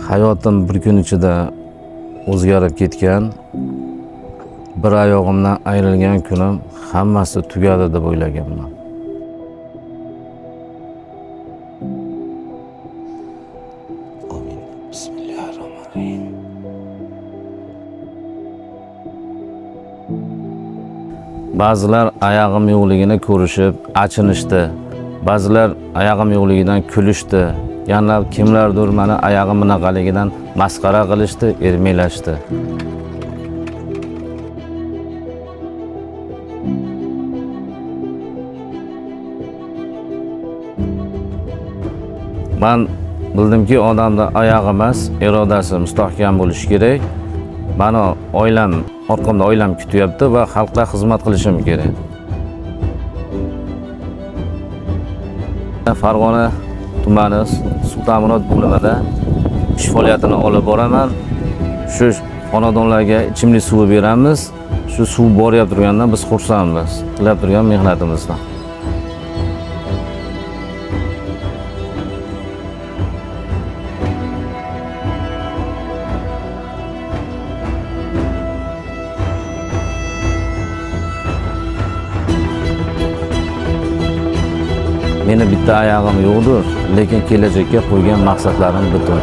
Hayotim bir kun ichida o'zgarib ketgan. Bir oyog'imdan ayrilgan kunim hammasi tugadi deb o'ylaganman. Amin. Bismillahirrahmanirrahim. Ba'zilar oyog'im yo'qligini ko'rishib achinishdi. Ba'zilar oyog'im yo'qligidan kulishdi. Yana kimlardir meni oyog'im bunaqaligidan masxara qilishdi, ermaklashdi. Man bildimki, odamda oyog'i emas, irodasi mustahkam bo'lishi kerak. Mani oilam, orqamda oilam kutyapti va xalqqa xizmat qilishim kerak. Farg'ona tumani suv ta'minot bo'limida ish faoliyatini olib boraman. Shu xonadonlarga ichimlik suvi beramiz. Shu suv boryapti turgandan biz xursandmiz. Qilib turgan mehnatimizdan. Meni bitta oyog'im yo'qdir, lekin kelajakka qo'ygan maqsadlarim butun.